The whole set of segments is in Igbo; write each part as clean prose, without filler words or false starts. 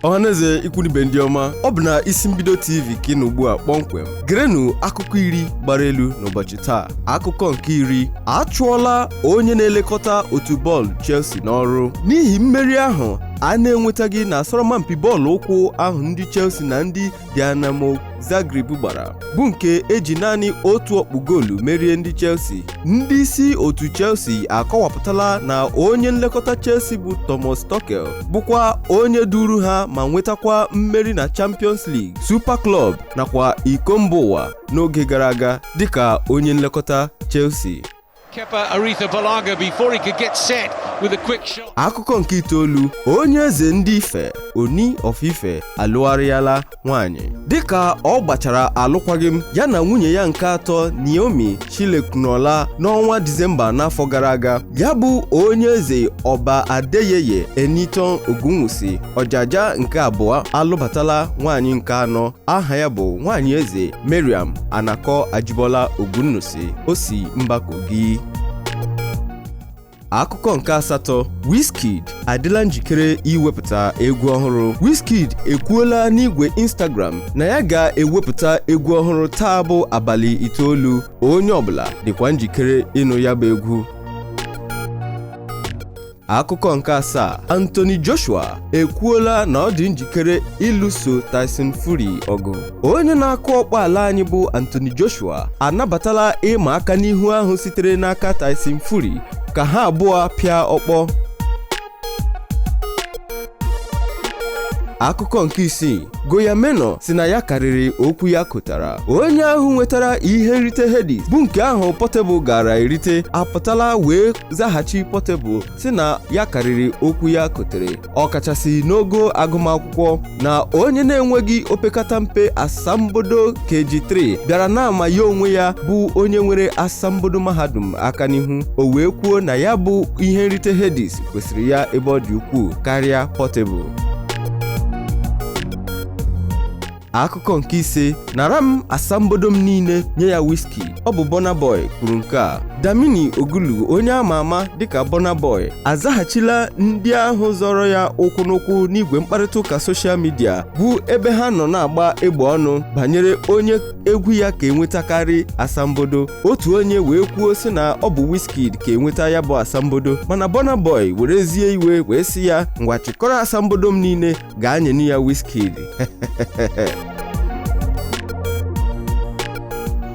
Ọhaneze, ikwunibe ndị ọma, ọ bụ na Isi Mbido TV ka ị nọ ugbu a kpọmkwem. Gerenụ akụkọ 10 gbara elu n'ụbọchị taa. Akụkọ nke 10: achụọla onye na-elekọta otu bọọlụ Chelsea n'ọrụ n'ihi mmeri ahụ a na-enwetaghị na asọrọmpi bọọlụ ụkwụ ahụ ndị Chelsea na ndị Dinamo Zagreb gbara, bụ nke eji naanị otu ọkpụ goolu merie ndị Chelsea. Ndị isi otu Chelsea akọwapụtala na onye nlekọta Chelsea bụ Thomas Tuchel bụkwa onye duru ha ma nwetakwa mmeri na Champions League, Super Club nakwa iko mba ụwa n'oge gara aga dịka onye nlekọta Chelsea. Kepa Arrizabalaga before he could get set with a quick shot. Akụkọ nke 9: onye eze ndị Ife, Oni of Ife, alụgharịala nwanyị dịka ọ gbachara alụkwaghịm ya na nwunye ya nke atọ, Naomi Silekunola, n'ọnwa Disemba n'afọ gara aga. Ya bụ onye eze, Ọba Adeyeye Enitan Ogunwusi Ọjaja nke abụọ, alụbatala nwaanyị nke anọ. Aha ya bụ nwanyị eze Mariam Anako Ajibola Ogunnusi, o si mba Kogi. Akụkọ nke 8: Wizkid adịla njikere iwepụta egwu ọhụrụ. Wizkid ekwuola n'igwe Instagram na ya ga-ewepụta egwu ọhụrụ taa bụ abalị 9. Onye ọbụla dịkwa njikere ịnụ ya bụ egwu. Akụkọ nke 7: Anthony Joshua ekwuola na ọ dị njikere ịlụso Tyson Fury ọgụ. Onye na-akụ ọkpọ ala anyị bụ Anthony Joshua anabatala ịma aka n'ihu ahụ sitere n'aka Tyson Fury ka ha abụọ pịa ọkpọ. Akụkọ nke 6: Goyameno si na ya karịrị okwu ya kotara. Onye ahụ nwetara ihe nrite Headies bụ nke ahụ Portable gara erite apụtala wee zaghachi Portable si na ya karịrị okwu ya kotere, ọkachasị n'ogo agụmakwụkwọ, na onye na-enweghị opekata mpe asambodo KG3 bịara na-ama ya onwe ya bụ onye nwere asambodo mahadum aka n'ihu. O wee kwuo na ya bụ ihe nrite Headies kwesịrị ya ebe ọ dị ukwuu karịa Portable. Akụkọ nke 5: nara m asambodo m niile nye ya Wizkid. Ọ bụ Burna Boy kwuru nke a. Damini Ogulu, onye ama ama dịka Burna Boy, azaghachila ndị ahụ zọrọ ya ụkwụ n'ụkwụ n'igwe mkparịta ụka soshal midia, bụ ebe ha nọ na-agba egbe ọnụ banyere onye egwu ya ka enwetakarị asambodo. Otu onye wee kwuo sị na ọ bụ Wizkid ka enweta ya bụ asambodo, mana Burna Boy werezie iwe wee sị ya, ngwa, chịkọrọ asambodo m niile gaa nyenu ya Wizkid.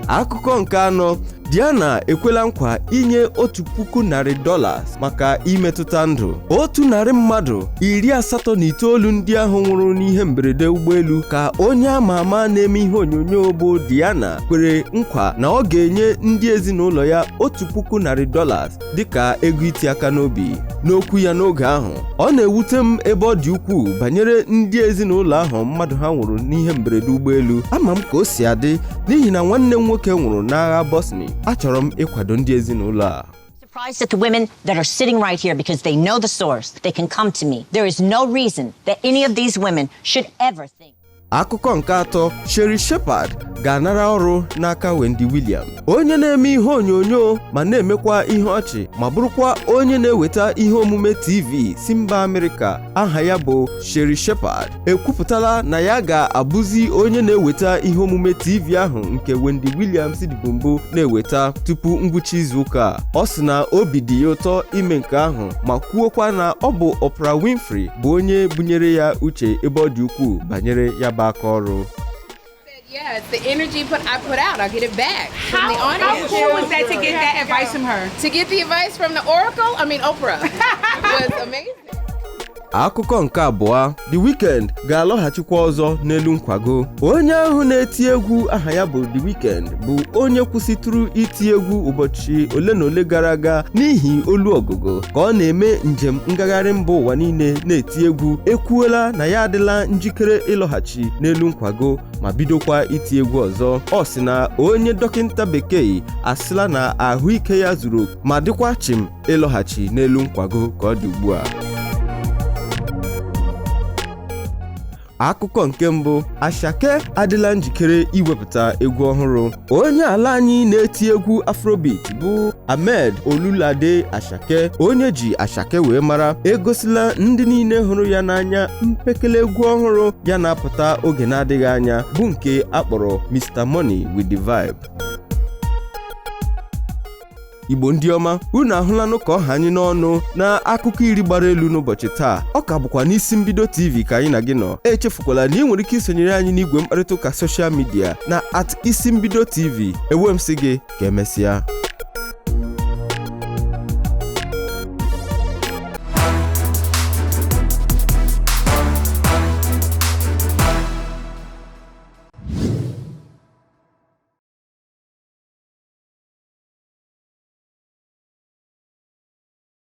Akụkọ nke 4: Diana ekwela nkwa inye $1,100 maka imetụta ndụ 100 mmadụ 89 ndị ahụ nwụrụ n'ihe mberede ụgbọelu, ka onye ama ama na-eme ihe onyonyo bụ Diana kwere nkwa na ọ ga-enye ndị ezinụlọ ya $1,100 dịka ego iti aka n'obi. N'okwu ya n'oge ahụ, ọ na-ewute m ebe ọ dị ukwuu banyere ndị ezinụlọ ahụ mmadụ ha nwụrụ n'ihe mberede ụgbọelu. Ama m ka o si adị n'ihi na nwanne m nwoke nwụrụ n'agha Bosnia. Achọrọ m ịkwado ndị ezinụlọ a. Surprised at the women that are sitting right here because they know the source. They can come to me. There is no reason that any of these women should ever think. Akụkọ nke 3: Sherri Shepherd ga-anara ọrụ n'aka Wendy Williams. Onye na-eme ihe onyonyo ma na-emekwa ihe ọchị ma bụrụkwa onye na-eweta ihe omume TV si mba Amerịka, aha ya bụ Sherri Shepherd, ekwupụtala na ya ga-abụzi onye na-eweta ihe omume TV ahụ nke Wendy Williams dịbụ mbụ na-eweta tupu ngwụcha izu ụka a. Ọ sị na obi dị ya ụtọ ime nke ahụ, ma kwuokwa na ọ bụ Oprah Winfrey bụ onye bunyere ya uche ebe ọ dị ukwuu banyere ya bụ aka ọrụ. Yeah, it's the energy I put out. I'll get it back from the How audience. cool was that to get that advice from her? To get the advice from the Oracle, I mean Oprah, was amazing. Akụkọ nke 2: The Weeknd ga-alọghachikwa ọzọ n'elu nkwago. Onye ahụ na-eti egwu aha ya bụ The Weeknd bụ onye kwụsịtụrụ iti egwu ụbọchị ole na ole gara aga n'ihi olu ọgụgụ ka ọ na-eme njem ngagharị mba ụwa niile na-eti egwu, ekwuola na ya adịla njikere ịlọghachi n'elu nkwago ma bidokwa iti egwu ọzọ. Ọ sị na onye dọkịta bekee asịla na ahụike ya zuru ma dịkwa chịm ịlọghachi n'elu nkwago ka ọ dị ugbu a. Akụkọ nke mbụ: Asake adịla njikere iwepụta egwu ọhụrụ. Onye ala anyị na-eti egwu Afrobeat bụ Ahmed Olulade Asake, onye ji Asake wee mara, egosila ndị niile hụrụ ya n'anya mpekele egwu ọhụrụ ya na-apụta oge na-adịghị anya, bụ nke akpọrọ Mr Money with the Vibe. Igbo ndị ọma, unu ahụlanụ ka ọha anyị n'ọnụ na akụkọ 10 gbara elu n'ụbọchị taa. Ọ ka bụkwa n'Isi Mbido TV ka anyị na gị nọ. Echefukwala na ị nwere ike isonyere anyị n'igwe mkparịta ụka social media na @IsiMbidoTV. Ewe m sị gị ka emesịa.